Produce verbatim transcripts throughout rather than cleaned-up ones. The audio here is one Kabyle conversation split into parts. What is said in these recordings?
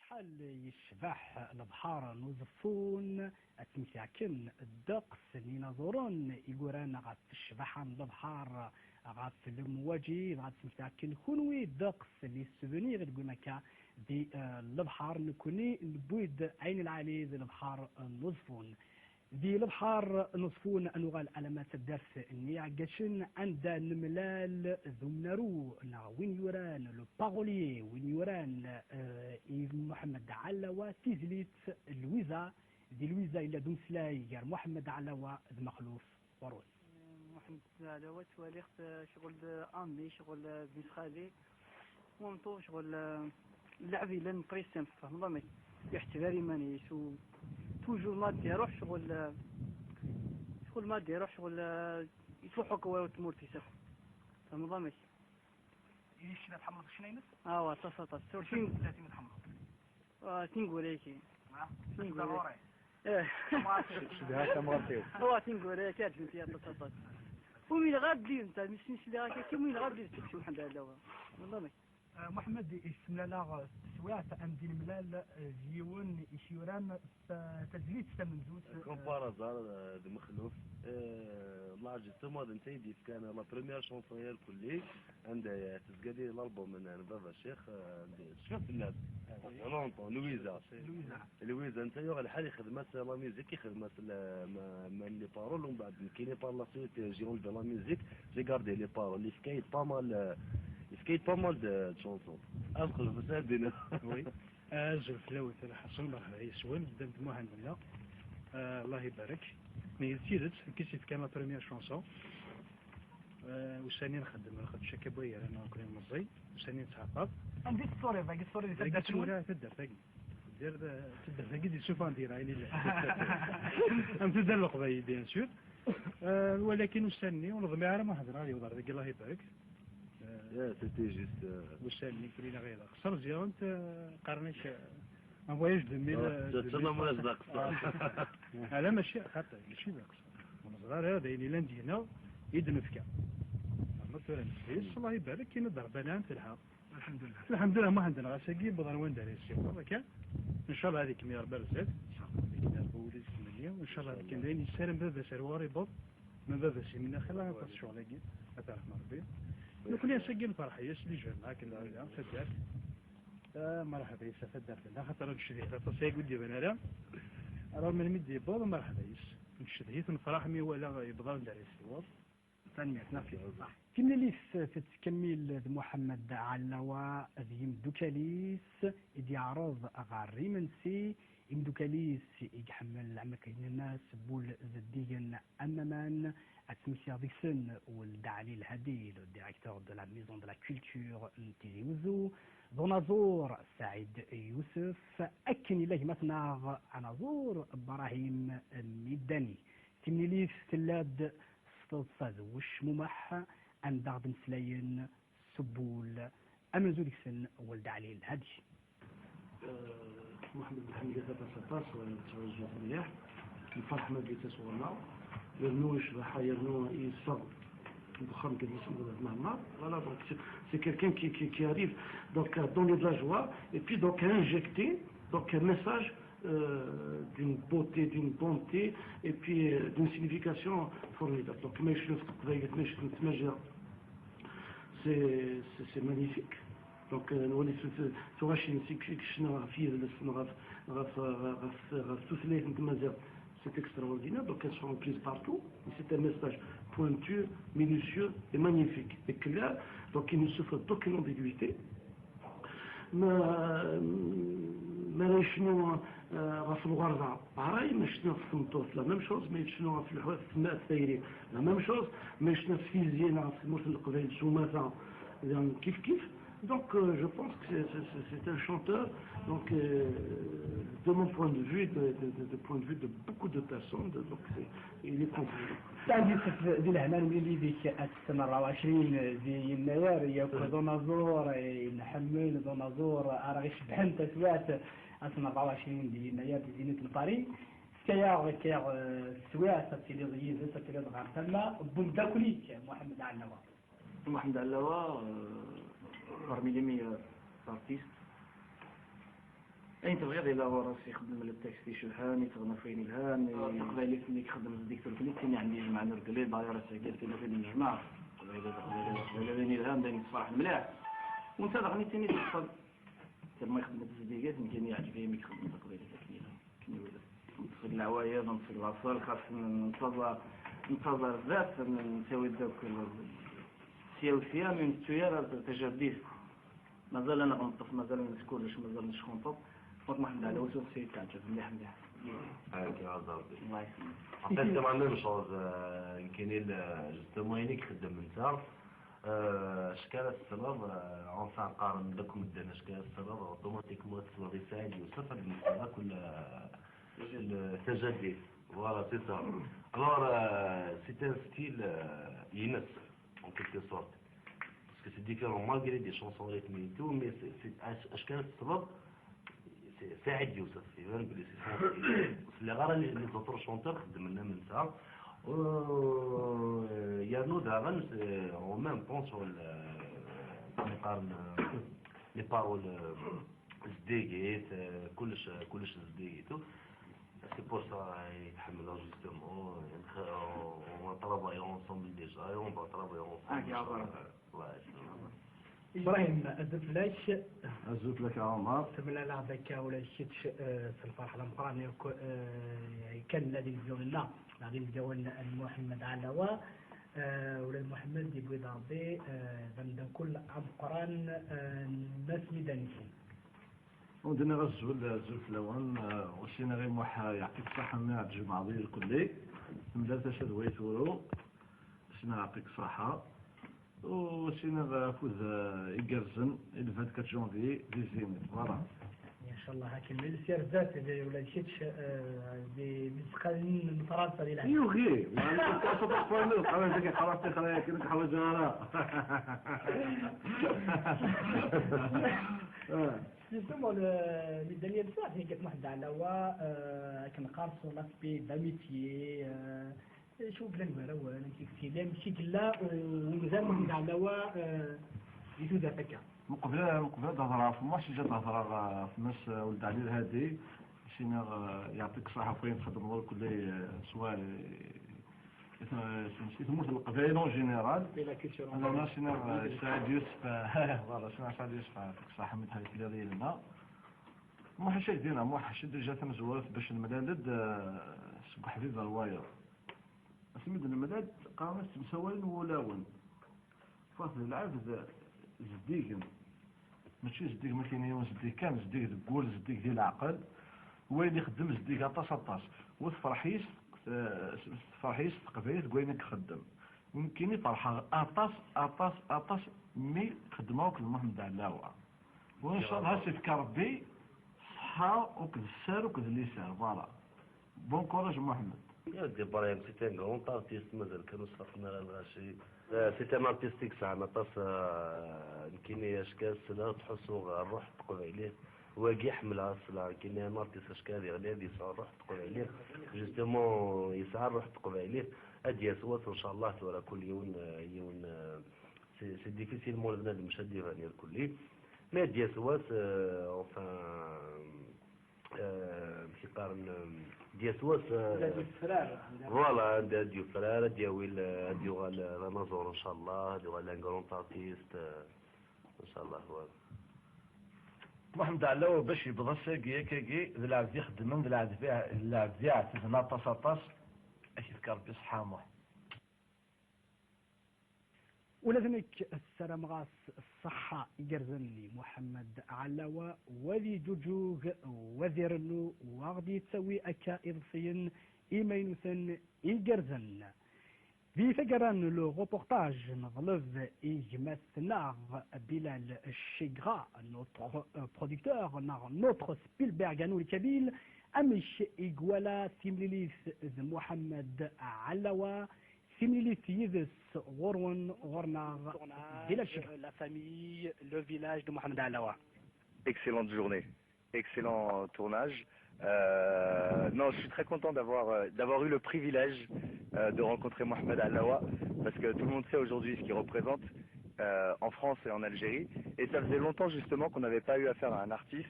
Ḥal yecbeḥ lebḥer n Uẓeffun, ad tmekti akken ddeqs n yinaẓuren i yuran ɣef ccbaḥa n lebḥer, ɣef lemwaǧi, dɣa ad tmekti akken kunwi ddeqs n les souvenirs i d-tewwim akka di, eh, lebḥer. Nekkni newwi-d Ɛin Lɛali d lebḥer n Uẓeffun. Di lebḥer n Uẓeffun, ad nuɣal alamma d taddart n Iɛeggacen, anda nemlal d umnaru neɣ win yuran, le parolier, win yuran, eh, i Muḥemmed Ɛallawa tizlit Lwiza. Di Lwiza yella-d umeslay gar Muḥemmed Ɛallawa d Mexluf Urun. Muḥemmed Ɛallawa, ttwaliɣ-t, eh, ccɣel d ami, ccɣel, eh, d xali. Wa meṭṭu ccɣel, eh, lɛeb yellan très simple, tfehmeḍ amek? Iḥetteb ar iman-is, u toujours ma d-iruḥ ccɣel, eh, ccɣel ma d-iruḥ ccɣel, eh, yettruḥu akk war tmurt-is akk. Tfehmeḍ amek? Yella ccna tḥemmleḍ ccna-ines? Ah, wa, aṭas, aṭas. Acu n tezlatin i tḥemmleḍ? Ah, tingura-agi. Ah, tingura. Ḍeruri. Eh. Cedhaɣ tamɣart-iw. Wa, tingura-agi, ɛeǧbent-iyi aṭas, aṭas. Umi nɣab li, nta, mi sliɣ akka, umi nɣab li, tecbeḥ anda allawa. Wallah, ma. Eh, Muḥemmed, yessemlal-aɣ s teswiɛt, am di nemlal, eh, d yiwen i k-yuran ta-, tazlit tamenzut, eh, Comme par hasard, eh, d Mexluf. Eh, Allah, justement, d netta i d-yefkan la première chanson irkelli, anda, eh, tezga di l'album n, n Baba Ccix, eh, anda, tecfiḍ fell-as? Ah, oui. Ça fait longtemps, Louisa. Louisa. Louisa, netta yuɣ lḥal ixdem-as la musique, ixdem-as la, ma, ma les paroles, ومن بعد nekkini par la suite, j'ai enlevé la musique, j'ai gardé les paroles. Yefka-yi-d pas mal, euh, yefka-yi-d pas mal de, de chansons. Ad nqleb s Adina. Oui. Azul fell-awen, lḥaṣun, merḥba yes-wen, ddant Muḥend-nneɣ. Ah, Allah ibarek. Mi d tidet, nekk i s-yefkan la première chanson. Eh, ussan-nni nxeddem, nxeddem cakka n wayyur, nekkni meẓẓi, ussan-nni nettɛaqab. Anda i tetturiḍ, dagi tetturiḍ di taddart-nwen? Dagi tura, taddart-agi. Taddart, eh, taddart-agi di Sufan dira, ayen yellan. Am taddart n Leqbayel, bien sûr. Eh, walakin ussan-nni, ur neḍmiɛ ara ma hedreɣ, ad yewweḍ ar dagi, Allah ibarek. Eh, Ya, c'était juste, euh, ussan-nni, nekkni neɣ iḍ. Qṣer ziɣen, eh, qqaren-ak, eh, un voyage de mille, euh, de mille voyages d aqṣer. Ah. Ala, mačči, xaṭi, mačči d aqṣer. Ur neẓri ara d ayen yellan deg-neɣ i d-nefka. Ama tura nefka-yas, Allah ibarek, yenna-d Rebbi anɛam telha. Lḥemdullah. Lḥemdullah, Muḥend-nneɣ ass-agi yewweḍ ar wanda ara yessiweḍ, akka. Ncallah ad ikemmel Rebbi ar zdat. Ad ikemmel Rebbi ula d kemmel-nni. Ncallah ad ikemmel d ayen yessaram baba-s ar wara yewweḍ. Ma baba-s yemnex, ala aṭas ccɣel-agi. Ad t-yerḥem Rebbi. Nekkni ass-agi nferḥ yes, les jeunes, akken nella, taddart. Ah, merḥba yes a taddart-nneɣ, axaṭer ur necdih aṭas ayagi ur d-iban ara. Alors melmi d-yewweḍ, merḥba yes. Ncedhi-t, nefṛeḥ mi wala yewweḍ anda ara yessiweḍ. Tanemmirt, merci. Timlilit tettkemmil d Muḥemmed Ɛallawa d yimdukal-is i d-yeɛreḍ ɣer imensi. Imdukal-is i iḥemmel am akken yenna-s Bul Zeddigen am aman, ad tmektiɣ deg-sen Weld Ɛli Lhadi, le directeur de la Maison de la Culture n Tizi Wezzu, d unaẓur Saɛid Yusef, akken yella gma-tneɣ anaẓur Brahim Midani. Timlilit tella-d s teḍsa d wecmumeḥ, anda ɣ-d-mmeslayen s Bul, amenzu deg-sen Weld Ɛli Lhadi. Euh, Muḥemmed Lḥemdi, aṭas, aṭas, euh, nettɛuzzu-t mliḥ. Nferḥ ma d-yettas ɣur-neɣ. Yernu icbeḥ, yernu yeffeɣ deg uxxam kan isem Baba Mɛemmer. Voilà, donc c'est, c'est quelqu'un qui, qui, qui arrive donc à donner de la joie et puis donc à injecter donc un message euh, d'une beauté, d'une bonté et puis euh, d'une signification formidable. Donc, ma yecna ɣef teqbaylit, ma yecna ɣef tmaziɣt, c'est, c'est, c'est magnifique. Donc, euh, nwali s, s, tuɣacin, si, si, kecna ɣef yidles, ɣef, ɣef, ɣef, ɣef tutlayt n tmaziɣt, c'est extraordinaire. Donc, elles seront prises partout. Et c'est un message pointu, minutieux et magnifique et clair. Donc, il ne souffre d'aucune ambiguïté. Ma, ma ara yecnu, euh, ɣef lɣerba, pareil, ma yecnu ɣef tmeṭṭut, la même chose, ma yecnu ɣef lḥu-, ɣef tma-, ɣef tayri, la même chose, ma yecnu ɣef tizi, neɣ ɣef tmurt n Leqbayel s umata, kif kif. Donc, euh, je pense que c'est, c'est, c'est, c'est un chanteur, donc, euh, de mon point de vue, de, de, de, de point de vue de beaucoup de personnes, de, donc c'est, il est complet. Sɛid Yusef, di lehna nemlil yid-k ass n ṛebɛa u ɛecrin di yennayer, yakk d unaẓur i nḥemmel, d unaẓur ara ɣ-icebḥen taswiɛt, ass n ṛebɛa u ɛecrin di yennayer di Zénith n Paris. Tefka-yaɣ, tefka-yaɣ, eh, teswiɛt ad tiliḍ yid-s, ad tiliḍ ɣer tama n umeddakel-ik, Muḥemmed Ɛallawa. Mohamed Allawa, euh, parmi les meilleurs artistes. Ayen tebɣiḍ yella ɣur-s, ixeddem le texte icebḥen, yettɣenna ɣef wayen yelhan, taqbaylit-nni ixeddem zeddig turkli, d tin i ɛendi ijemɛen ur telli, d'ailleurs ass-agi d tin i d-nejmeɛ, taqbaylit, taqbaylit, taqbaylit d ayen yelhan, d ayen yessefraḥen mliḥ. U netta daɣen yettini teṭṭef, tama ixeddem zeddiget, nekkini yeɛǧeb-iyi mi ixeddem taqbaylit akken yelha, akken iwulem. Nṭef deg leɛwayed, nṭef deg laṣel, xaṣṣen nettaẓ ar, nettaẓ ar zdat, nettawi-d akk sya u sya, mi ur nettu ara tajaddit. Mazal ad neɣ neṭṭef, mazal ad nett kullec, mazal neckunṭeḍ. Donc Muḥend Ɛlawa s useqsi yettaɛǧab mliḥ mliḥ. Amek ara ẓerbi. Allah yesselmek. En fait, c'est la même chose. Euh, nekkini, justement, ayen i ixeddem netta, euh, acu ara tesleḍ, euh, enfin, qqaren-d akk medden acu ara tesleḍ, automatiquement ad tesleḍ i Saɛid Yusef, ad d-nesleḍ akk l-, l-, tajaddit. Voilà, c'est ça. Alors, euh, c'est un style, euh, ines, en quelque sorte. Parce que c'est différent, malgré des chansons rythmées et tout, mais c'est, c'est, acu ara tesleḍ, c'est Saïd Youssef, iban belli c'est son style. Sliɣ ara les, les autres chanteurs xeddmen am netta. Euh, yernu daɣen, c'est en même temps sur le, les paroles, les paroles, euh, zeddigit, euh, kullec, kullec zeddigit. C'est pour ça i t-ḥemmleɣ, justement. On, on a travaillé ensemble déjà et on va travailler ensemble. Ah, inchallah. Inchallah. Ibrahim, azul fell-ak. Azul fell-ak a Ɛumar. Temlaleḍ-d akka ula d kečč, eh, s lferḥ d ameqqran akk, eh, kan la d inebgawen-nneɣ, la d inebgawen n Muḥemmed Ɛlawa. Eh, ula d Muḥemmed yewwi-d Ṛebbi, eh, d ameddakel ameqqran, eh, n Mass Midan-nni. Ur d-nniɣ azul, azul fell-awen, eh, ur ssinaɣ i Muḥ, yeɛṭik ṣṣeḥḥa, mi ɛǧeb maɛḍi lkulli. Temlal tasa d way turu, ur ssinaɣ yeɛṭik ṣṣeḥḥa. Ur ssinaɣ afud, eh, igerrzen, i le vingt-quatre janvier, di Zénith, voilà. Inchallah, akken mi nesir zdat, d ula d kečč, eh, di, di tseqqalin n Fransa di lɛali. Yugi, ma taṣaḍ aqfal, qala deg xalas, xalas, akken ḥwaǧeɣ ara. Ah. Justement, le, le dernier soir, c'est que Mohamed Alawa, euh, akken qqar sur l'aspect d'amitié, euh, acu yellan gar-awen, amek i k-tt-ilan, amek i yella, euh, umdan Mohamed Alawa, euh, di tudert akka? Meqbel, meqbel ad hedreɣ ɣef Muḥ, ǧǧiɣ ad hedreɣ ɣef Mass, euh, Weld Ɛli Lhadi, sinaɣ, euh, yeɛṭik ṣṣeḥḥa ɣef wayen txeddmeḍ lkulli, euh, swa, euh, i t-, i tmurt n Leqbayel en général. Et la culture en général. Alors, sinaɣ, euh, Saɛid Yusef, euh, voilà, sinaɣ Saɛid Yusef, yeɛṭik ṣṣeḥḥa mi d-ḥadet lli yelna. Muḥ acu ak-d-iniɣ, Muḥ acu déjà tamezwarut bac nemlal-d, eh, seg uḥbib ar wayeḍ. Asmi d-nemlal-d, qqaren-as ttemsawalen wulawen. Faḍ d lɛebd zeddigen. Mačči zeddig ma kini yiwen zeddig kan, zeddig deg wul, zeddig di leɛqel. Wayen ixeddem zeddig aṭas, aṭas. U tefreḥ yis, eh, tefreḥ yis teqbaylit deg wayen i ixeddem. Nekkini ferḥeɣ aṭas, aṭas, aṭas mi xeddmeɣ akked Muḥemmed Ɛlawa. Wa, inchallah, ad s-yefk Rebbi ṣṣeḥḥa akked sser akked liser, voilà. Bon courage, Mohamed. Ya Ddi Ibrahim, c'est un grand artiste, mazal kan ur s-ferqen ara lɣaci. Euh, c'est un artiste i yesɛan aṭas, euh, nekkini acka ssneɣ-t, ttḥussuɣ ɣer ṛṛuḥ n teqbaylit. Wagi ḥemmleɣ ad sleɣ, nekkini un artiste acka ad iɣli ad yesɛu ṛṛuḥ n teqbaylit. Justement, yesɛa ṛṛuḥ n teqbaylit. Ad d-yas wass, inchallah, tura kul yiwen, euh, yiwen, euh, c'est, c'est difficilement bnadem ad d-iban irkelli. Mais ad d-yas wass, euh, enfin, euh, amek i qqaren, euh, ad d-yas wass, euh, ad d-yufrar. Voilà, ad d-, ad d-yufrar, ad d-yawi l-, ad d-yuɣal d anaẓur, inchallah, ad yuɣal un grand artiste, euh, inchallah, voilà. Muḥemmed Ɛlawa, bac yewweḍ ass-agi, akkagi, d lɛebd ixeddmen, d lɛebd i, d lɛebd iɛettben aṭas, aṭas, ad k-yefk Rebbi ṣṣeḥḥa a Muḥ. Ula d nekk ssarameɣ-as ṣṣeḥḥa igerrzen i Muḥemmed Ɛlawa, u ad yeǧǧuǧug, u ad irennu, u ad ɣ-d-yettawi akka iḍebsiyen imaynuten igerrzen. Di taggara n le reportage, neḍleb i gma-tneɣ Bilal Chigra, notre, euh, producteur, neɣ notre Spielberg à nous les Kabyles, amek i iwala timlilit d Muḥemmed Ɛlawa, timlilit yid-s ɣur-wen, ɣur-neɣ, Bilal Chigra. La famille, le village de Mohamed Alawa. Excellente journée, excellent tournage. Euh, non, je suis très content d'avoir, euh, d'avoir eu le privilège, euh, de rencontrer Mohamed Alawa, parce que tout le monde sait aujourd'hui ce qu'il représente, euh, en France et en Algérie. Et ça faisait longtemps justement qu'on n'avait pas eu affaire à un artiste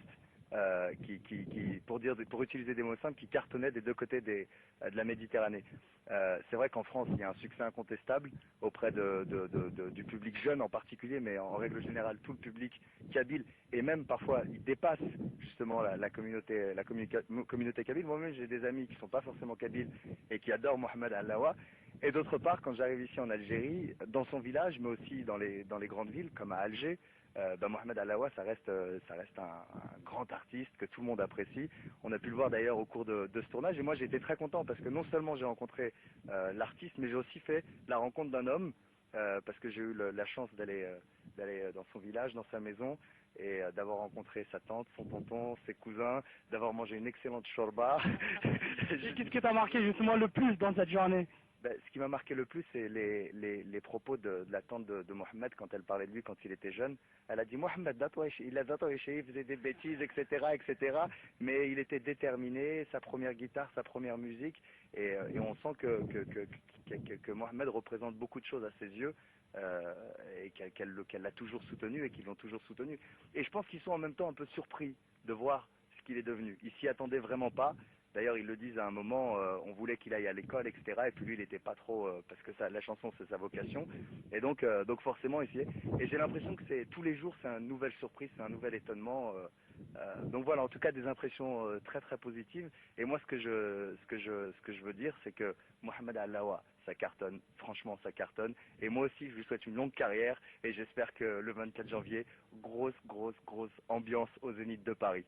euh, qui, qui, qui, pour dire, pour utiliser des mots simples, qui cartonnait des deux côtés des, euh, de la Méditerranée. Euh, c'est vrai qu'en France, il y a un succès incontestable auprès de, de, de, de, du public jeune en particulier, mais en règle générale, tout le public kabyle, et même parfois, il dépasse justement la, la communauté, la communica- communauté kabyle. Moi-même, j'ai des amis qui sont pas forcément kabyles et qui adorent Mohamed Alaoua. Et d'autre part, quand j'arrive ici en Algérie, dans son village, mais aussi dans les, dans les grandes villes, comme à Alger, euh, bah, Mohamed Alaoua, ça reste, euh, ça reste un, un grand artiste que tout le monde apprécie. On a pu le voir d'ailleurs au cours de, de ce tournage. Et moi, j'ai été très content parce que non seulement j'ai rencontré euh, l'artiste, mais j'ai aussi fait la rencontre d'un homme, euh, parce que j'ai eu le- la chance d'aller euh, d'aller euh, dans son village, dans sa maison, et euh, d'avoir rencontré sa tante, son tonton, ses cousins, d'avoir mangé une excellente shorba. Et qu'est-ce qui t'a marqué justement le plus dans cette journée? Ben, ce qui m'a marqué le plus, c'est les, les, les propos de, de la tante de, de Mohamed quand elle parlait de lui quand il était jeune. Elle a dit, Mohamed, là, toi, il a, là, toi, il faisait des bêtises, et cetera, et cetera. Mais il était déterminé, sa première guitare, sa première musique. Et, euh, et on sent que, que, que, que, que, que Mohamed représente beaucoup de choses à ses yeux, euh, et qu'elle qu'elle le- qu'elle l'a toujours soutenu et qu'ils l'ont toujours soutenu. Et je pense qu'ils sont en même temps un peu surpris de voir ce qu'il est devenu. Ils s'y attendaient vraiment pas. D'ailleurs, ils le disent à un moment, euh, on voulait qu'il aille à l'école, et cetera. Et puis lui, il n'était pas trop, euh, parce que ça, la chanson, c'est sa vocation. Et donc, euh, donc forcément, ici, et j'ai l'impression que c'est tous les jours, c'est une nouvelle surprise, c'est un nouvel étonnement. Euh, euh, donc voilà, en tout cas, des impressions euh, très très positives. Et moi, ce que je, ce que je, ce que je veux dire, c'est que Mohamed Alaoua, ça cartonne, franchement, ça cartonne. Et moi aussi, je lui souhaite une longue carrière et j'espère que le vingt-quatre janvier, grosse, grosse, grosse ambiance au Zénith de Paris.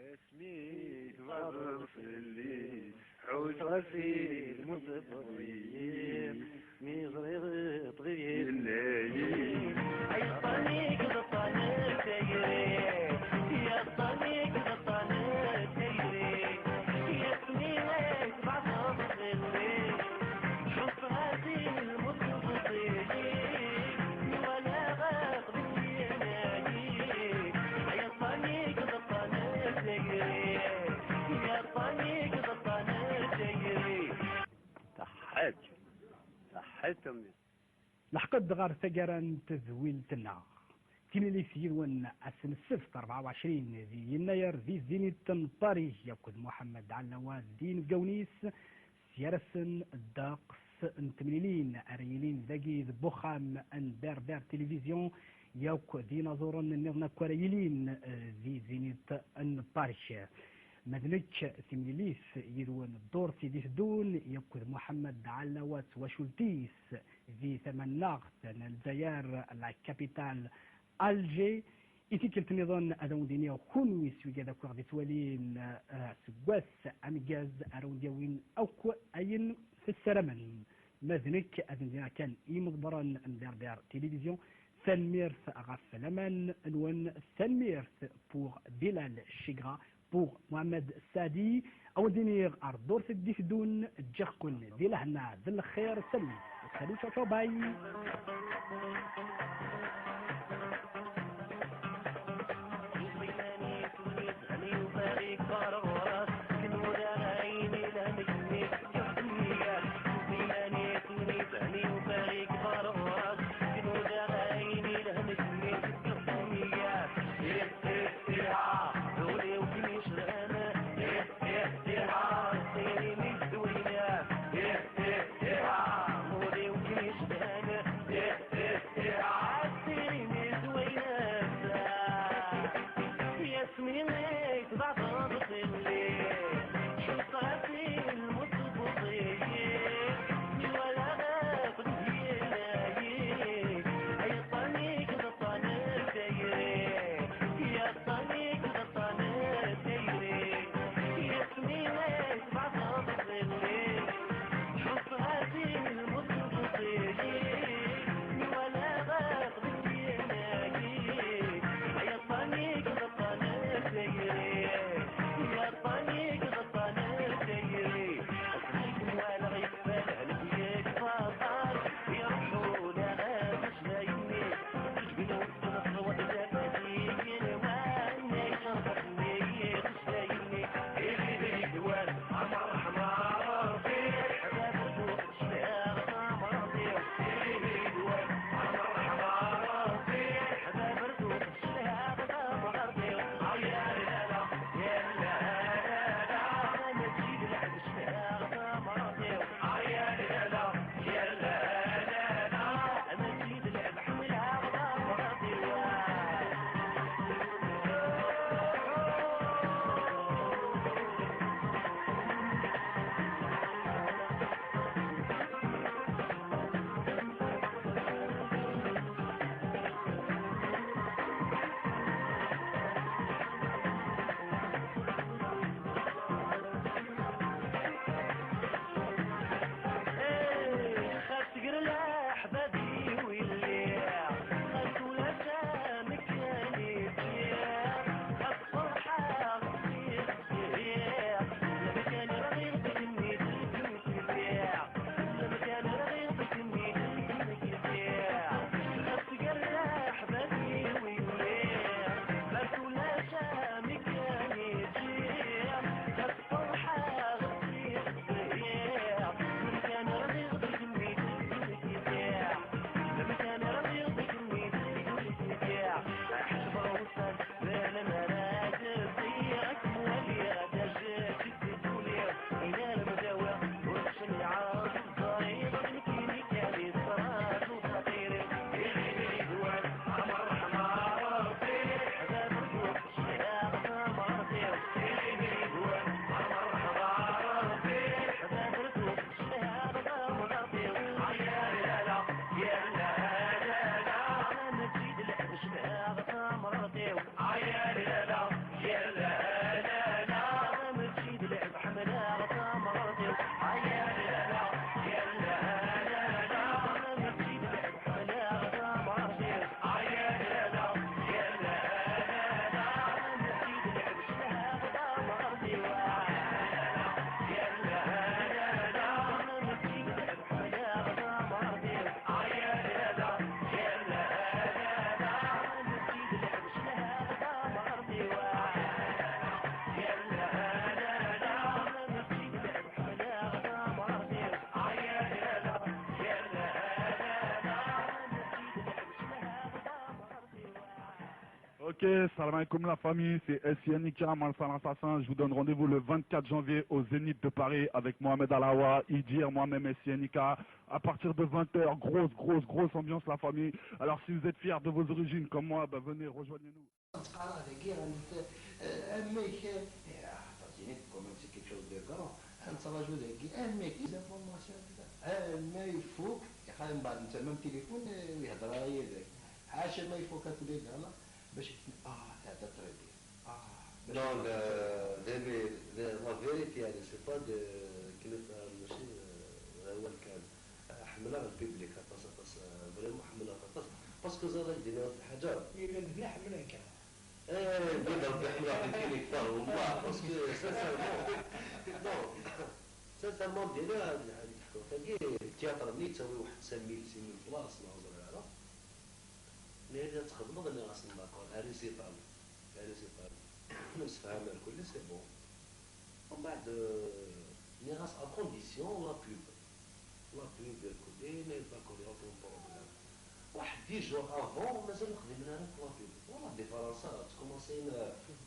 Asmi tbaḍeḍ fell-i, ḥuj ɣef ilmut tewwi-yi, mi ẓriɣ ṭṭbib yenna-yi. Ay ṭṭan-ik d ṭṭan n tayri, ya ṭṭan-ik d ṭṭan n tayri, asmi ay tbaḍeḍ fell-i, ḥuj ɣef ilmut tewwi-yi, mi walaɣ ṭṭbib yenna-yi. Ay ṭṭan-ik d ṭṭan n tayri, ya ṭṭan-ik d ṭṭan n tayri. Taḥḥit, taḥḥit a mmi. Lḥeq-d ɣer taggara n tedwilt-nneɣ. Timlilit yid-wen ass n ssebt rebɛa u ɛecrin di yennayer di Zénith n Paris akked Muḥemmed Ɛellawa d yinebgawen-is. Sya-rasen ddeqs n temlilin ara yilin dagi deg uxxam n Berber Télévision yakk d yinaẓuren nniḍen akk ara yilin eh, di Zénith n Paris. Ma d nekk, timlilit yid-wen ddurt i d-iteddun yakk d Muḥemmed Ɛellawa d twacult-is di tama-nneɣ n Lezzayer, la capitale Alger. I tikkelt nniḍen ad awen-d-iniɣ kunwi s wigad akk i ɣ-d-ittwalin eh, seg wass ameggaz ara wen-d-yawin akk ayen tessaramen. Ma d nekk ad wen-d-iniɣ kan i yimeḍbren n Berber Télévision, tanemmirt ɣef laman-nwen, tanemmirt pour Bilal Chigra, pour Mohamed Sadi. Ad wen-d-iniɣ ar ddurt i d-iteddun, ǧǧiɣ-ken di lehna d lxir. Salut, salut, ciao, ciao, bye. Ok, salam alaikum la famille, c'est S I N I K, Malsa l'assassin. Je vous donne rendez-vous le vingt-quatre janvier au Zénith de Paris avec Mohamed Alawa, Idir, moi-même S I N I K, à partir de vingt heures. Grosse, grosse, grosse ambiance, la famille. Alors si vous êtes fiers de vos origines comme moi, bah, venez, rejoignez-nous. تقرا هذاكي غنت اما كان تعطيني كومنت كيف شو دير كرا انت راجل ذكي اما كي لا فورماسيون كذا اما يفوق يخلي من بعد انت مام تليفون يهضر على يدك عاش ما يفوق هاك وليد هلا باش يكتب اه هذا تري بيان اه باش Non, le, le, le, la vérité, يعني, c'est pas de كلمة ماشي غير هو كان حملها البيبليك خاطر خاطر فريمون حملها خاطر باسكو زاد يدينا واحد الحاجة يبان بنا حملها كان ايه بدا ربي حملها في الكلينيك تاع والله باسكو سانسيرمون نو سانسيرمون دينا هاد الحكاية تاكي التياتر ملي تساوي واحد سان ميل سي ميل بلاص ما نهضر على ملي هي تخدمض اللي غاسن داكور ا ريسيتال ا ريسيتال نمسفهم الكل سي بون ومن بعد ملي غاس ا كونديسيون لا بوب لا بوب الكل اي ما داكور يا بون بروبليم واحد دي جور افون مازال نخدم انا في لا بوب والله دي فرنسا تكومونسي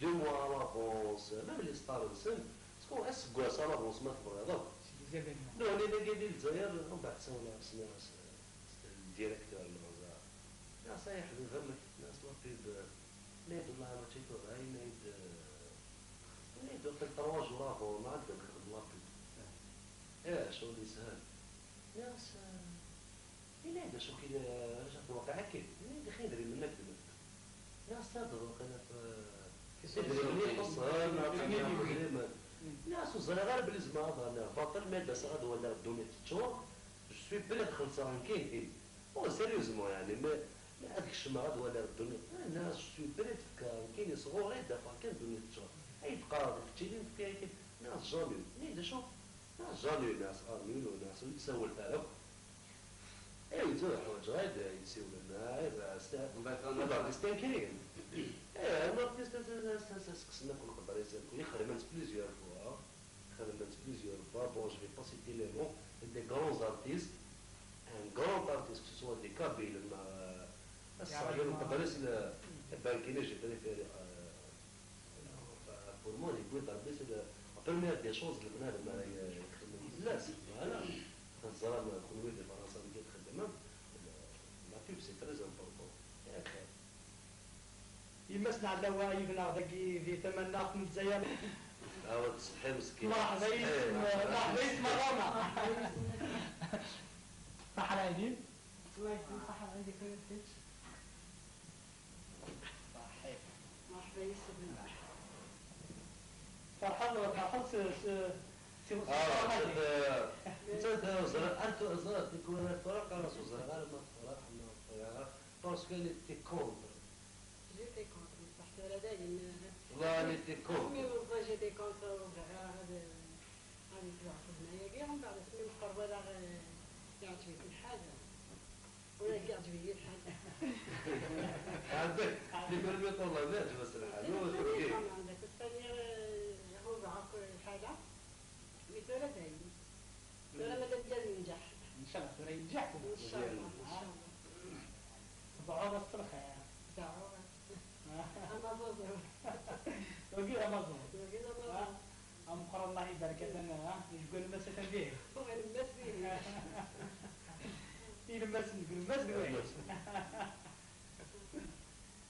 دو موا ا لافونس ميم لي ستار نسن تكون اسكواس ا لافونس ما تبغي هذاك سي دي زيفينمون لو لي نيجي دي الجزائر ومن بعد تساوي نفس الناس الديريكتور المغزى لا صحيح غير ما كتناس لا بيب نايد والله ما تشيتو غاي نايد نايد وقت تروا جور افون ما عندك خدم لا بيب ايه شغل يسهل ناس الا هذا شو كي رجعت الواقع هكا الا هذا خير دري منك دمك ناس تهضر وقيلا في في السوق. تدري مني قصة ناس تدري مني ناس وزري غير بالزمان هذا انا باطل ما داس غدوة لا غدوني تشور جو سوي بري خلصان كاين ايه او سيريوزمون يعني ما ما هذيك الشمعة غدوة لا غدوني انا جو سوي بري تفكر كاين صغوري دافع كان دوني تشور اي تقارب في تشيلين في كاين ناس جامي ني دي شوف ناس جامي ناس ارمين وناس ويتسول تاعك ايه يتو حوايج غير يسيو لنا غير ومن بعد انا لا ديستانكرين ايه انا ديستانكرين سقسنا كل قدر يسال كل خدمت بليزيور فوا خدمت بليزيور فوا بون جو في با سيتي لي نون دي غران ارتيست ان غران ارتيست كو سوا دي كابيل مع الصعيد نقدر يسال بانكيني جي بريفيري بور موا يقول ربي سي لا بروميير دي شوز اللي بنادم يخدم لا سي فوالا تنزرى كون ويد فرنسا اللي تخدم لا بيب سي تري امبورطون ياك يمسنا على وايبنا داكي في ثمننا من الجزائر هاو تصحي مسكين مرحبا يسم مرحبا يسم روما صح العيدين الله يكون صحة عندك ويرتك صحيح مرحبا يسلمك فرحان ولا فرحان سي سي سي اه انت انت زرا انت زرا تكون الفرق انا زرا غير ما تفرق ما تفرق باسكو لي تي كونتر جيتي كونتر بصح ترى دايما والله لي تي مي كونتر من فوا جيتي كونتر وزعما هذا غادي توقف هنايا كاع ومن بعد سمي مقربه لا يعجبك الحاجه ولا كاع عجبني الحاجه عندك لي كل يطلع ما عجبك الحال هو تركي عندك الثاني هو زعما كل حاجه مي ترى دايما ترى مادام جا ينجح ان شاء الله ترى ينجح ان شاء الله ان شاء الله ضعورة الصلخة دعوه اما زوزو وقيل امازون وقيل اما امقر الله يبارك لنا ها يقول ما ستنبيه هو المسيح يلمس نقول ما سدوي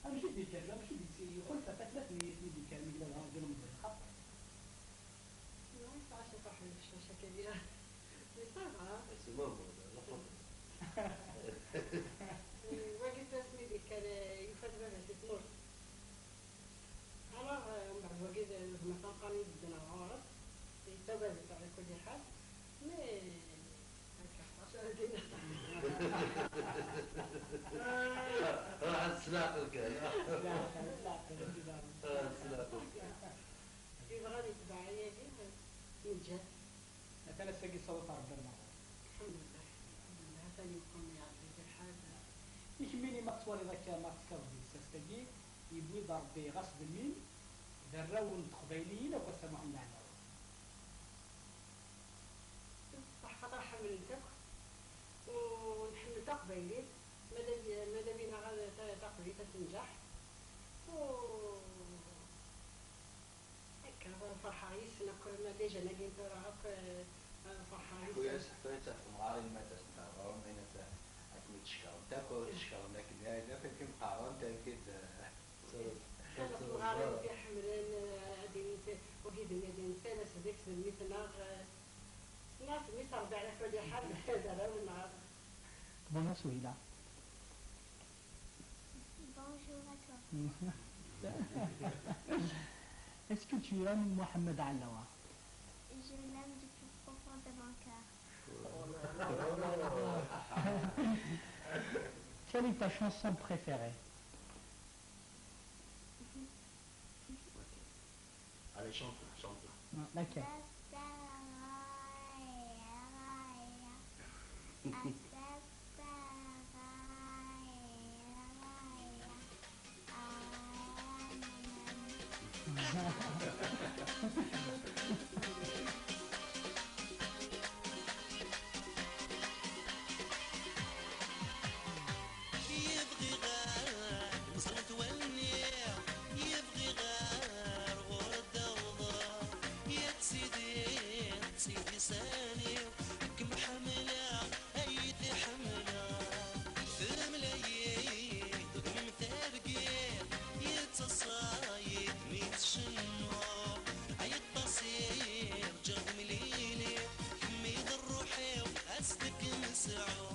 امشي ديك امشي ديك يقول فتات لا تنيت ديك المقدار ها ديال المدير خاطر ما ينفعش نطرح الشاشه كبيره مي سافا سي ماما لا فضل واجد اسمي ديك كان يفات بابا تيتمر انا من بعد واجد زعما كان قاني جدا العورات يتبع على كل حال مي هكا عشان دينا راح تسلاق الكل راح تسلاق الكل يبغى يتبع عليا كاع من جهه مثلا ساقي صوت ربي المغرب الحمد لله الحمد لله ثاني يقوم يعطي في الحال يكميني ما تصوري ذاك ما تسكر دي ساستاقي يبوي ضربي غصب مين ذراون تقبايليين او سامحنا على بصح خاطر حملتك ونحمل تقبايلي ماذا بينا غير تقبيل تنجح Akka, ferḥeɣ yes-sen akk, ma d ijan-agi n tura akk, eh, ferḥeɣ yes-sen. Ḥku-yas, ḥku-yas ɣef temɣarin ma d-asent ɣer ɣur-m, ayen ad, ad kem-id-cekrent akk, ad kem-cekrent akken, ayen akk akken qqaren, amek i d-, eh, temɣarin i ḥemmlen, eh, ad init, wagi d nadi netta, d asdek, d mmi-tneɣ, eh, neɣ d mmi-s Ṛebbi ɛla kulli ḥal, d arraw-nneɣ. Bon, Suhila. Bonjour à toi. Est-ce que tu aimes Mohamed Alaoua? Je l'aime du plus profond de mon cœur. Quelle est ta chanson préférée? Allez, chante-la, chante-la. Laquelle? Yebɣi ɣer ẓrent wallen-iw, yebɣi ɣer ɣur-d awḍeɣ. Ya Sidi, Sidi sani, kem ḥemmleɣ, ay ti ḥemmleɣ. Temla-yi tudem tergit, yettaṣa-yi-d mi tcennu. Ay ṭṭas i rǧiɣ d mlili, kemmi d rruḥ-iw, asdek n sɛu.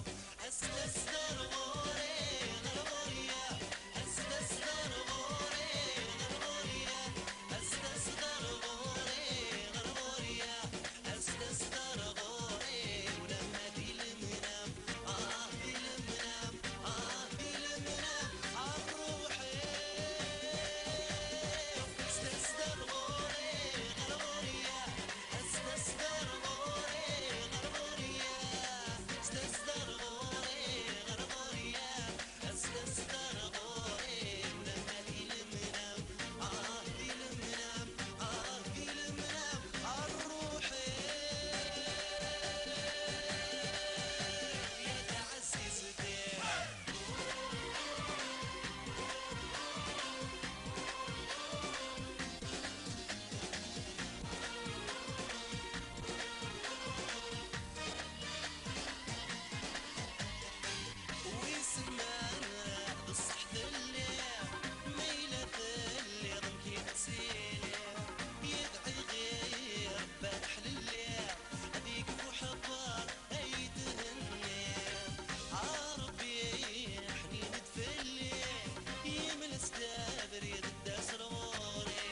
As-d, as-d ar ɣur-i, ɣer ɣur-ya. As-d, as-d ar ɣur-i, ɣer ɣur-ya. As-d, as-d ar ɣur-i, ɣer ɣur-ya. As-d, as-d ar ɣur-i, ulamma di lemnam, ah, di lemnam, ah, di lemnam, ar ṛuḥ-iw. As-d, as-d ar ɣur-i, ɣer ɣur-ya. As-d, as-d ar ɣur-i, ɣer ɣur-ya. As-d, as-d ar ɣur-i, ɣer ɣur-ya. As-d, as-d ar ɣur-i, ulamma di lemnam, ah, di lemnam, ah, di lemnam, ar ṛuḥ-iw, ya taɛzizt-iw. Wissen ma d ṣṣeḥ telliḍ, ma yella telliḍ amek i tettiliḍ, yedɛi ɣir Rebbi ad ḥlelliɣ, ad yekfu ḥeṭṭer ay thenniḍ. A Rebbi ḥnin-d fell-i, yemles-d abrid d-as ɣur-i,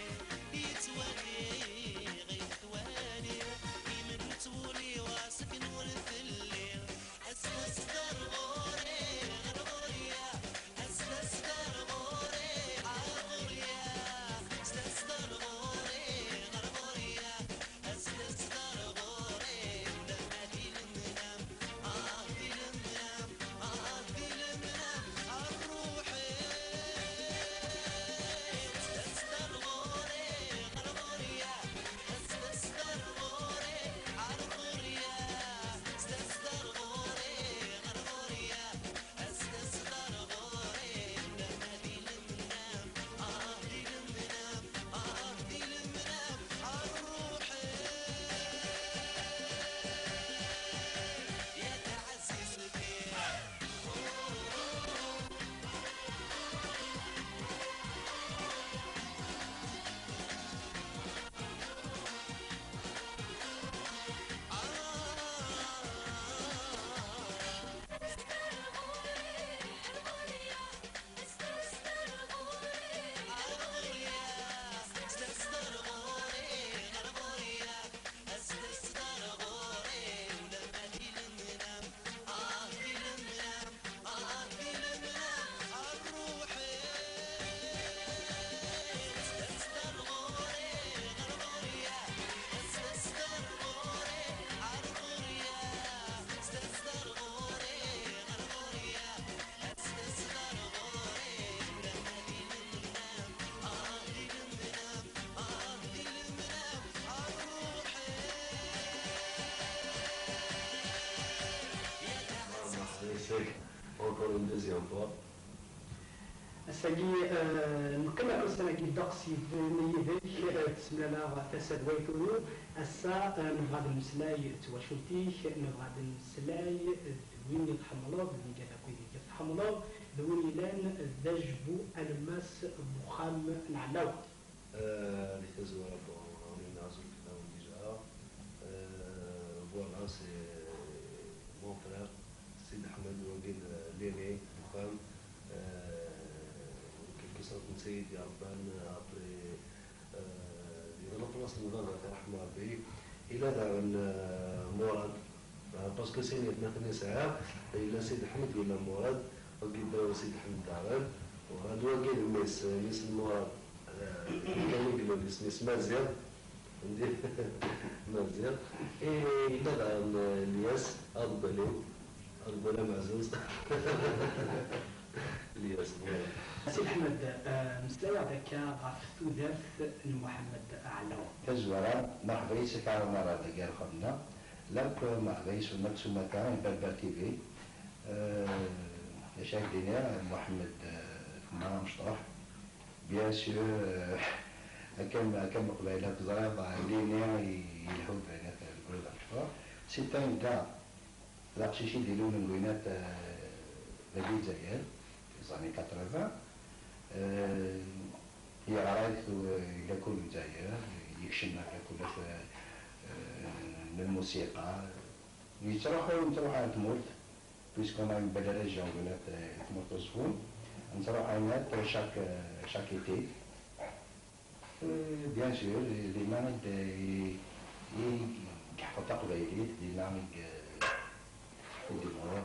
yettwali ɣef twali, imen nettwuli wa seg nur fell-i. As-d, as-d ar ɣur-i, ɣer ɣur-ya. As-d, as-d ar ɣur-i, ar ɣur-ya. As-d, as-d ar ɣur-i, ɣer ɣur-ya. As-d, as-d ar ɣur-i, ulamma di lemnam, ah, di lemnam, ah, di lemnam, ar ṛuḥ-iw. As-d, as-d ar ɣur-i, ɣer ɣur-ya. As-d, as-d ar ɣur-i, ar ɣur-ya. As-d, as-d ar ɣur-i, ɣer ɣur-ya. As-d, as-d ar ɣur-i, ulamma di lemnam, ah, di lemnam, ah, di lemnam, ar ṛuḥ-iw. Ya taɛzizt-iw. Encore une deuxième fois. Ass-agi, eh, neqqim ar ussan-agi ddeqs yid-, yid-k, eh, d semlaleɣ tasa d wayt unu. Ass-a, eh, nebɣa ad nemmeslay d twacult-ik, nebɣa ad nemmeslay d win i tḥemmleḍ, d wigad akk ideg tḥemmleḍ, d win yellan d ajbu alemmas n uxxam n Ɛellawa. Eh, di tazwara, bon, on est azul fell-awen déjà. Eh, voilà, c'est mon frère, Sidi Ḥmed, wagi d l'aîné n uxxam. Eh, en quelque sorte, netta i d-iṛebban, après, eh, di remplace n baba, iṛḥem Ṛebbi. Yella daɣen, eh, Murad, eh, parce que sin yetmaten i sɛiɣ, yella Sidi Ḥmed, yella Murad, wagi d baba Sidi Ḥmed daɣen. Murad wagi d mmi-s, mmi-s n Murad, eh, kan i yellan isem-is Maziɣ. Maziɣ. Eh, yella daɣen, eh, Lyas, aḍebbal-iw, aḍebbal ameɛzuz. Lyas, voilà. Si Lḥmed, eh, meslay-aɣ-d akka ɣef tudert n Muḥemmed Ɛellawa. Tazwara, merḥba yes-k a Ɛmar dagi ar uxxam-nneɣ. Lakk, eh, merḥba yes-wen akk s umata, i Berber T V. Eh, d acu ara k-d-iniɣ, Muḥemmed, eh, Ḥemma amecṭuḥ. Bien sûr, euh, akken, akken Leqbayel akk ẓriɣ, euh, l'aîné i-, yelhu d, d, d, d, c'est un gars, d aqcic i d-ilulen deg winat, euh, dagi Lezzayer, les années quatre-vingts. Euh, yeɣra deg tu-, deg lakul n Lezzayer, yekcem ɣer lakulat, euh, euh, n lmusiqa. Yettruḥu, yettruḥu ɣer tmurt. Puisqu'on a une belle région de notre, euh, tmurt Uzeffun, nettruḥ ɛinat chaque, euh, chaque été. Euh, bien sûr, dinna i d-, i, i yeḥfeḍ taqbaylit, dinna i d-, i d-imuṛ.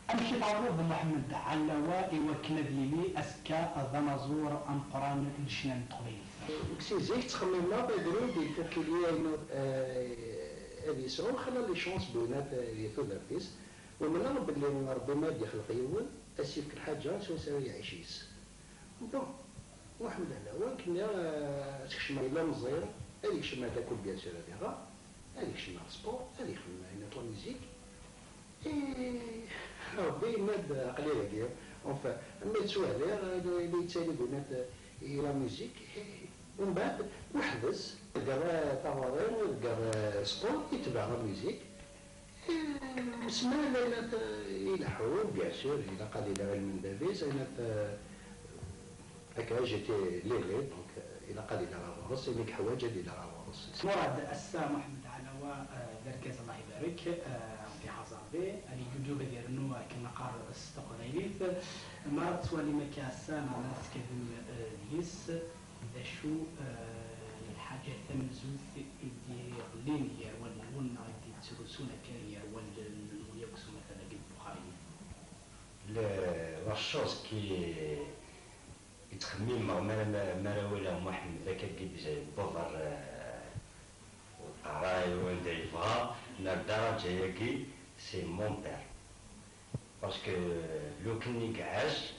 Amek i tɛerḍeḍ Muḥemmed Ɛellawa i wakken ad yili azekka d anaẓur ameqqran n ccna n teqbaylit? Si zik ttxemmimeɣ, abrid il faut qu'il y ait une, euh, ad yesɛu xla les chances, bnat, euh, di tudert-is. Umneɣ belli Ṛebbi ma ad yexleq yiwen, ad s-yefk lḥaǧa s wass ara iɛic yis. Bon, Muḥemmed Ɛellawa, nekk nniɣ, eh, ad tkecmeɣ di la musique, ad ikcem ar lakul, bien sûr, ad iɣer, ad ikcem ar sport, ad ixdem ayen akk la musique. Et Ṛebbi yenna-d, aql-i dagi. Enfin, ama yettwali, eh, la yettali deg winat, eh, i la musique, eh, umbeɛd, weḥd-s, deg, eh, taɣuri, deg, eh, sport, itbeɛ la musique. Eh, smel ayen at, eh, ileḥḥu, bien sûr, ilaq ad iliɣ i lmendad-is, ayen at, eh, akka, j'étais l'aîné, donc, eh, ilaq ad iliɣ ɣur-s, imi yeḥwaǧ ad iliɣ ɣur-s. Murad, ass-a Muḥemmed Ɛellawa, eh, d argaz, Allah ibarek, eh, Ṛebbi iḥaz Ṛebbi, ad iǧuǧug ad irennu akken neqqar s teqbaylit. Ma tettwalim akka ass-a, neɣ ma teskadem, eh, deg-s, d acu, eh, lḥaǧa tamenzut i d-iɣlin gar wallen-nwen neɣ i d-ittrusun akka gar wallen-nwen yakk s umata dagi n Buxari? Le, la chose qui, i ttxemmimeɣ mi ara, mi ara walaɣ Muḥemmed akka i d-, yewweḍ ɣer, eh, ɣer wanda yebɣa, ɣer ddaraǧa-agi, c'est mon père. Parce que lukan i iɛac,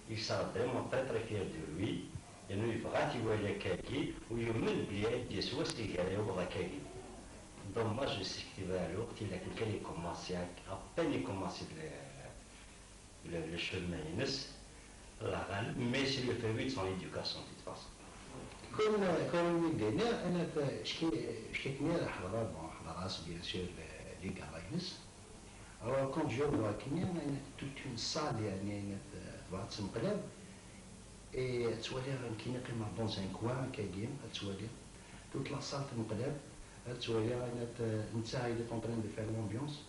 il sera vraiment très, très fier de lui, yernu yebɣa ad t-iwali akkagi, u yumen belli ad d-yas wass i ara yaweḍ akkagi. Dommage, ur s-ktibeɣ ara lweqt, ila kan kan ikumasi, à peine ikumasi le, le, le chemin-ines, Allah ɣaleb, mais c'est le fruit de son éducation, de toute façon. Comme, comme i d-nniɣ, ana, cki-, cki-tni ḥeḍreɣ, bon, ḥeḍreɣ-as, bien sûr, le, les gamins-ines. Alors, quand je vois akken, ayen toute une salle, yeɛni, ayen tebɣa ad tenqlab, et ad twaliɣ nekkini qqimeɣ dans un coin, akkagi, ad twaliɣ toute la salle tenqlab, ad twaliɣ ayen, netta il est en train de faire l'ambiance,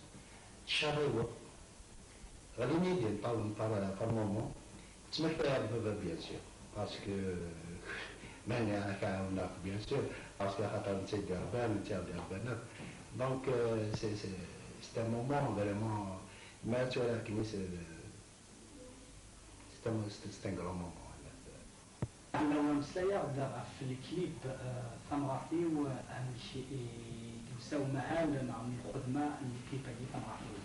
ttcerriweɣ, ɣlin-iyi-d imeṭṭawen par, par moment, ttmektayeɣ-d baba, bien sûr, parce que mani ara k-ɛawneɣ, bien sûr, parce que axaṭer netta i d-irebban, netta i ɣ-d-irebban akk. Donc, euh, c'est, c'est, c'est un moment vraiment, ma ad twaliɣ akken, c'est, c'est un, c'est un grand moment. Ɛellawa, meslay-aɣ-d ɣef lklip, eh, Tamɣart-iw, amek i d-yusa umahal neɣ lxedma n lklip-agi Tamɣart-iw?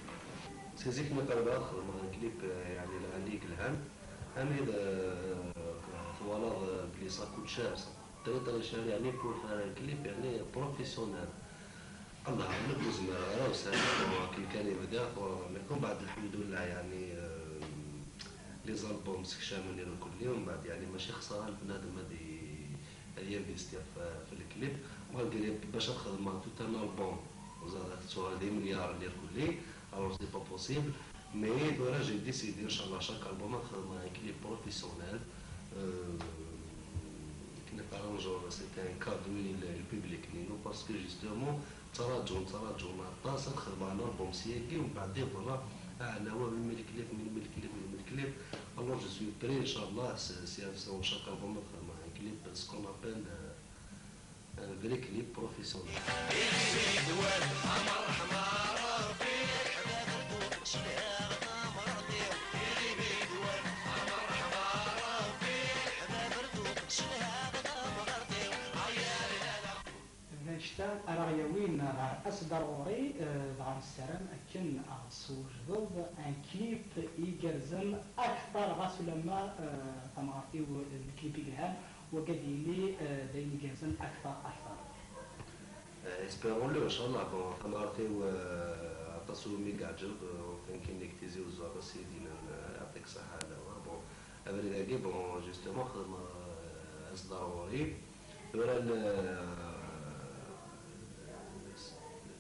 Si zik mi qerbeɣ ad xedmeɣ lklip, eh, yeɛni lɛali yelhan, ami d, eh, twalaḍ, eh, belli ça coûte cher, ça. Très, très cher, yeɛni, pour faire un clip, yeɛni, professionnel. Allah ɣaleb, ur zmireɣ ara, ur sɛiɣ ara, akken kan i bdiɣ, mais umbeɛd, lḥemdullah, yeɛni, eh, les albums sekcamen irkelli, ومن بعد يعني ماشي خسارة لبنادم هادي ينفيستي في, في الكليب، malgré باش تخدم tout un album زعما تسوى des milliards irkelli، alors c'est pas possible. Mais ثورا j'ai décidé ان شاء الله chaque album نخدم un clip professionnel. Euh, كنا نقارنجو c'est un cadeau للبيبليك نينو، parce que justement تراجعوا تراجعوا مع الطاسه، نخدم على الالبوم سياقي، ومن بعد voilà، اه لا هو من ملك ليف، من ملك ليف، من ملك ليف. Alors je suis prêt ان شاء الله. C'est un شاك البوم نخدم مع كليب، ce qu'on appelle un vrai clip professionnel. D annect-a ara ɣ-yawin ɣer As-d ar ɣur-i, eh, dɣa nessaram akken a ɣ-d-teswejdeḍ un clip igerrzen akteṛ, ɣas ulamma, eh, tamɣart-iw d clip i yelhan, wagi ad yili, eh, d ayen igerrzen akteṛ, akteṛ. Eh, espérons-le, ncallah. Bon, tamɣart-iw, eh, aṭas umi yeɛǧeb, eh, enfin, akken i k-tizi uzzu aṭas i d-yennan, eh, yeɛṭik ṣṣeḥḥa a Lawa. Bon, abrid-agi, bon, justement, xedmeɣ, eh, As-d ar ɣur-i. Tura le,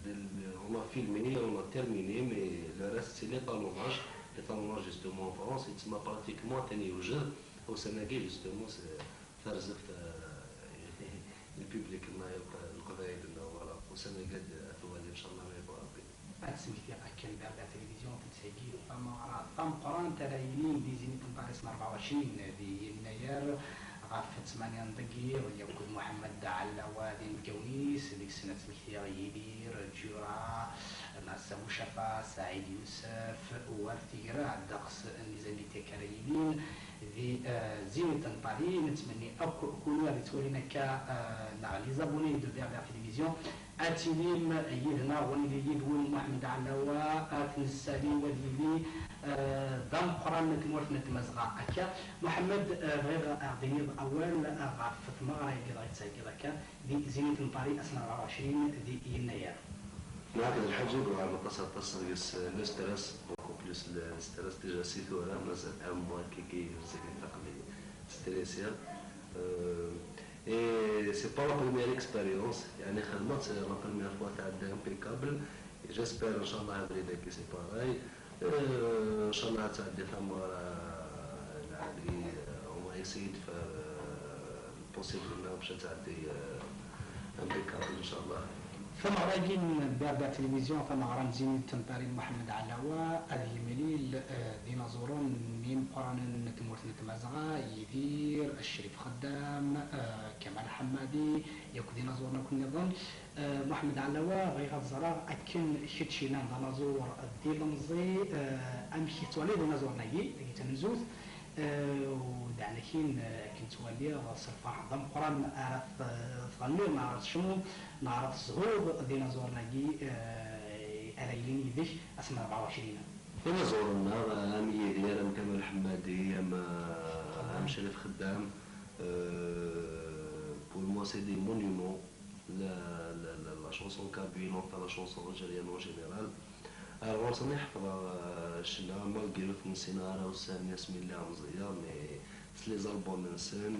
le, le, on a filmé, on a terminé, mais le reste c'est l'étalonnage. L'étalonnage justement en France, yettma pratiquement atan yewjed. Ussan-agi justement c'est tarzeft, eh, le public-nneɣ yakk, leqbayel-nneɣ, voilà. Ussan-agi ad t-nwali ncallah ma yebɣa Rebbi. Ad d-smektiɣ akken Berbère Télévision tettheggi tameɣra tameqqrant ara yilin di Zénith n Paris n rebɛa u ɛecrin di yennayer ɣef ttmanya n deg yiḍ yakk d Muḥemmed Ɛellawa d inebgawen-is, deg-sen ad smektiɣ Yidir, Ǧura, Massa Mucafa, Saɛid Yusef, War Tigra, ddeqs n les invités ara yilin di, eh, Zénith n Paris. Nettmenni akk kunwi ara yettwalin akka, eh, neɣ les abonnés de Berbère Télévision, ad tilim yid-neɣ, wa nili yid-wen Muḥemmed Ɛellawa, ad t-nessali, wa ad yili, eh, d ameqqran n tmurt n Tmazɣa akka. Muḥemmed, eh, bɣiɣ a ɣ-d-tiniḍ awal, eh, ɣef tmeɣra-agi dɣa i d-tettheggiḍ akka di Zénith n Paris ass n rebɛa u ɛecrin di yennayer. Mɛaked lḥaǧa i yewɛer aṭas aṭas deg-s, eh, le stress, beaucoup plus le stress, déjà si tura mazal un mois kiki mazal aql-i stressé. Euh, et c'est pas la première expérience, يعني خدمت la première fois تعدى impeccable. J'espère ncallah abrid-agi c'est pareil. Euh, ncallah ad tɛeddi tameɣra lɛali. Euh, on va essayer de faire, euh, le possible باش تعدي، euh, impeccable ncallah. Tameɣra-agi n Berbère Télévision, tameɣra n Zénith n Paris n Muḥemmed Ɛellawa, ad yemlil, eh, d inaẓuren imeqqranen n tmurt n Tmazɣa, Yidir, Crif Xeddam, eh, Kamal Ḥemmadi, yakk d inaẓuren akk nniḍen. Eh, Muḥemmed Ɛellawa, bɣiɣ ad ẓreɣ akken kečč yellan d anaẓur d ilemẓi, eh, amek i tettwaliḍ inaẓuren-agi, tagi d tamenzut, eh, u daɛnakin, eh, akken ttwaliɣ s lferḥ d ameqqran ara t-, tɣenniḍ neɣ ara tecnuḍ neɣ ara tezhuḍ d inaẓuren-agi, eh, ara yilin yid-k ass n rebɛa u ɛecrin. Inaẓuren-nneɣ, am Yidir, am Kamal Ḥemmadi, am, eh, am Crif Xeddam, eh, pour moi c'est des monuments. La, la, la, la chanson kabyle, enfin la chanson algérienne en général. Alors, ɣur-sen i ḥefḍeɣ, eh, ccna, malgré ur ten-ssineɣ ara ussan-nni asmi lliɣ meẓẓiyeɣ, mais s les albums-nsen,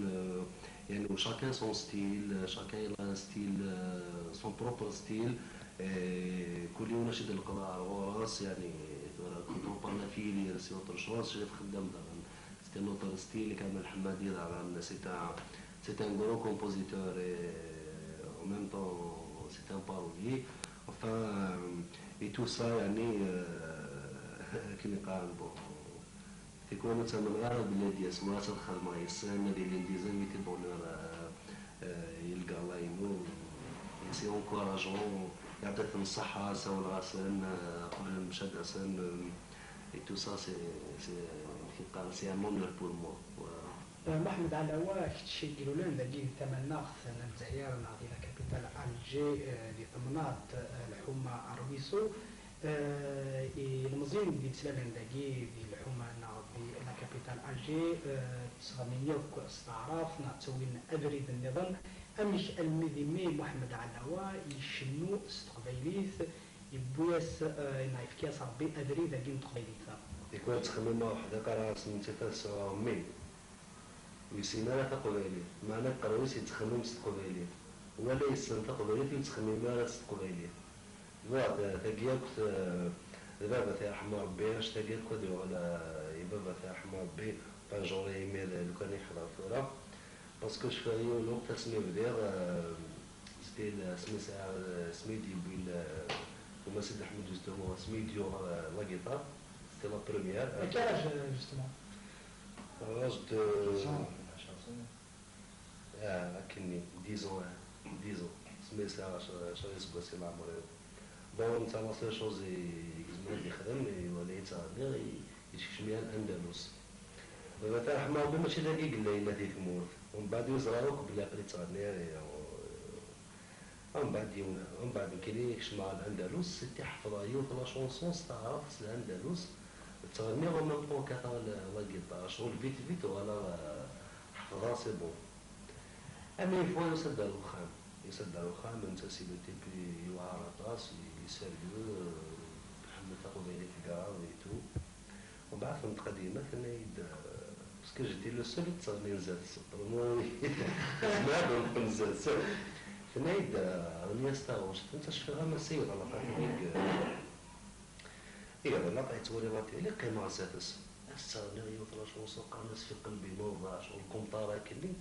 eh, yani, chacun son style, chacun il a un style, eh, son propre style, et kul yiwen acu i d-leqḍeɛ ar ɣur-s, yani, tura, quand on parle ɣef Yidir, c'est autre chose, Crif Xeddam daɣen, c'est un autre style, Kamal Ḥemmadi daɣen, c'est un, c'est un grand compositeur et en même temps c'est un parolier. Enfin, euh, et tout ça, يعني, euh, akken i qqaren, bon, tikwal ur ttamneɣ ara belli ad d-yas wass ad xedmeɣ yes-sen, ad ilin des invités d'honneur, euh, euh, i lgala-inu. Et c'est encourageant, yeɛṭi-ten ṣṣeḥḥa, sawleɣ-asen, euh, qeblen bac ad d-asen, euh, et tout ça, c'est, c'est, amek i qqaren, c'est un honneur pour moi. Voilà. Eh, Muḥemmed Ɛellawa, kečč i ilulen dagi di tamaneɣt n Lezzayer neɣ di la capitale Alger, eh, di temnaḍt, eh, Lḥuma Rwiso, eh, ilemẓiyen i d-yettlalen dagi di Lḥuma neɣ di la capitale Alger, eh, ttɣennin yakk s taɛrabt neɣ ttawin abrid nniḍen. Amek almi d imi Muḥemmed Ɛellawa icennu s teqbaylit, yewwi-as, eh, neɣ yefka-as Rebbi abrid-agi n teqbaylit? Tikwal ttxemmimeɣ weḥd-i, qqareɣ-as nettat tesɛa mil. Ur yessin ara taqbaylit, meɛna qerru-s yettxemmim s teqbaylit. Wala yessen taqbaylit ur yettxemmim ara s teqbaylit. Bon, ta-, tagi akk, eh, d baba-t yerḥem Rebbi, annect-agi akk ad yuɣal, eh, i baba-t yerḥem Rebbi, un jour imir lukan yeḥḍer tura. Parce que cfiɣ yiwen lweqt asmi bdiɣ, eh, c'était le, asmi sɛiɣ, eh, asmi d-yewwi, eh, Gma Sidi Ḥmed justement, asmi d-yuɣ, eh, la guitare, c'était la première. À quel âge, justement? À l'âge de, ah, akkenni, dix ans, ah, dix ans. Asmi sɛiɣ ɛecra, ɛecra iseggasen leɛmer-iw. Bon, netta la seule chose i, i yezmer ad yexdem, i wala yettɣenni, i, yekcem-iyi ar Andalus. Baba-t yerḥem Rebbi mačči dagi i yella, yella di tmurt. Umbeɛd ur yeẓra akk belli aql-i ttɣenniɣ, i, umbeɛd yiwen, umbeɛd nekkini kecmeɣ ar Andalus, c'était ḥefḍeɣ yiwet la chanson s taɛrabt s Andalus, ttɣenniɣ en même temps kkateɣ la, la guitare, ccɣel vite vite uɣaleɣ, eh, ḥefḍeɣ, c'est bon. Ama une fois yusa-d ar wexxam, yusa-d ar wexxam, netta c'est le type yewɛer aṭas, il est sérieux, euh, iḥemmel taqbaylit grave et tout. Umbeɛd tenṭeq-d yemma tenna-yi-d, euh, parce que j'étais le seul i yettɣennin zdat-s, vraiment, nezmer ad neqqen zdat-s. Tenna-yi-d, euh, ɣni-as taɣect, netta cfiɣ am ass-a yeɣleq deg, euh, Iḍelli yettwali la télé, qqimeɣ zdat-s. As ttɣenniɣ yiwet la chanson qqaren-as fi qelbi mawḍeɛ, ccɣel kumṭar akkenni.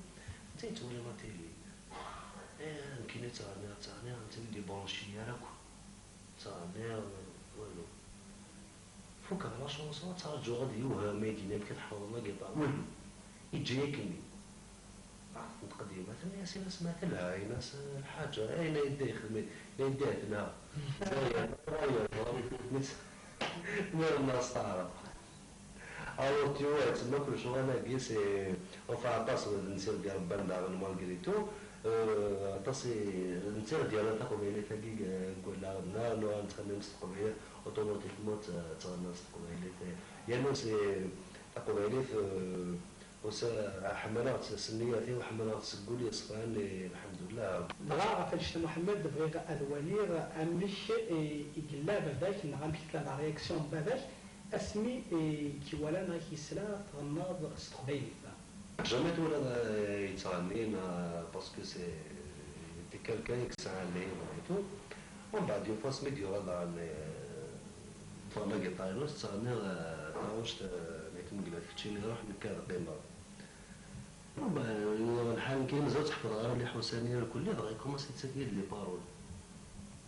Netta yettwali la télé. Eh, nekkini ttɣenniɣ, ttɣenniɣ, netta ur d-ibranci ara akk. Ttɣenniɣ, walu. Fukeɣ la chanson, ttraǧuɣ ad yewhem, ma i d-yenna amek ad ḥefḍeɣ la guitare, walu. Yeǧǧa-yi akkenni. Tenṭeq-d yemma, tenna-yas, in-as ma telha, in-as lḥaǧa, ayen ay yedda yexdem, ay yedda yetna. Nniɣ-as taɛrabt. Alors, tu vois, tsemma kul ccɣel-agi, c'est, enfin, aṭas n tirga rebban daɣen, malgré tout, euh, aṭas i, netta i ɣ-d-yerran taqbaylit-agi, euh, deg wallaɣ-nneɣ, nuɣal nettxemmim s teqbaylit, automatiquement, euh, ttɣenniɣ s teqbaylit, euh, yernu c'est, taqbaylit, euh, Usa-, ḥemmleɣ-tt s nniyat-iw, ḥemmleɣ-tt seg wul yeṣfan, eh, lḥemdullah. Dɣa, ɣef annect-a, Muḥemmed, bɣiɣ ad waliɣ amek i, i yella baba-k, neɣ amek i tella la réaction n baba-k asmi i k-iwala neɣ i k-yesla tɣennaḍ s teqbaylit. Jamais twalaḍ, eh, yettɣenni, neɣ, parce que c'est, c'était quelqu'un i yesɛan lhiba et tout. Umbeɛd, une fois, asmi d-yuɣal daɣen, eh, ṭṭfeɣ la guitare-inu, ttɣenniɣ, eh, taɣect, eh, n At Mengla, keččini ruḥ, nekk ad qqimeɣ. Bon, yuɣ lḥal nekkini mazal ur tt-ḥefḍeɣ ara mliḥ ussan-nni irkelli, dɣa ikumasi yettak-iyi-d les paroles.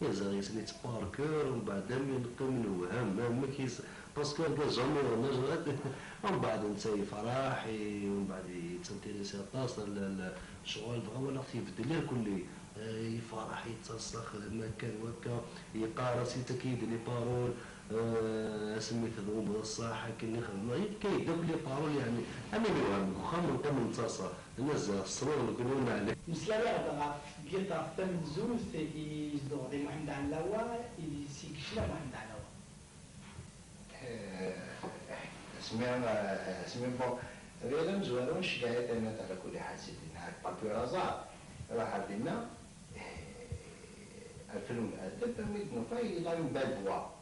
Yerza yes-nni par cœur, umbeɛd am neqqim newhem, amek is-, parce que argaz jamais iɣenna, jamais. Umbeɛd netta yefreḥ, i-, umbeɛd yettintirisi aṭas, la, la, ccɣel, dɣa walaɣ-t ibeddel irkelli. Eh, yefreḥ, yettaṣṣa, xdem akka d wakka, yeqqar-as, yettak-iyi-d les paroles, eh, asmi tdum d ṣṣeḥ, akken i xedmeɣ, yefka-yi-d akk les paroles, yeɛni, am win yewhem deg uxxam, neqqim nettaṣṣa, nezzeh ṣṣwir nekkni ur neɛlim. Meslay-aɣ-d ɣef tgiṭart tamenzut i yezdeɣ di Muḥend Ɛellawa, i s-yecna Muḥend Ɛellawa. Eh, asmi, eh, asmi, bon, rriɣ amezwaru n ccgayat, ayen ad ala kulli ḥal si dinna, par pur hasard, ruḥ ar dinna, eh, rfel umɛadeb, armi d-nufa il a une belle voix.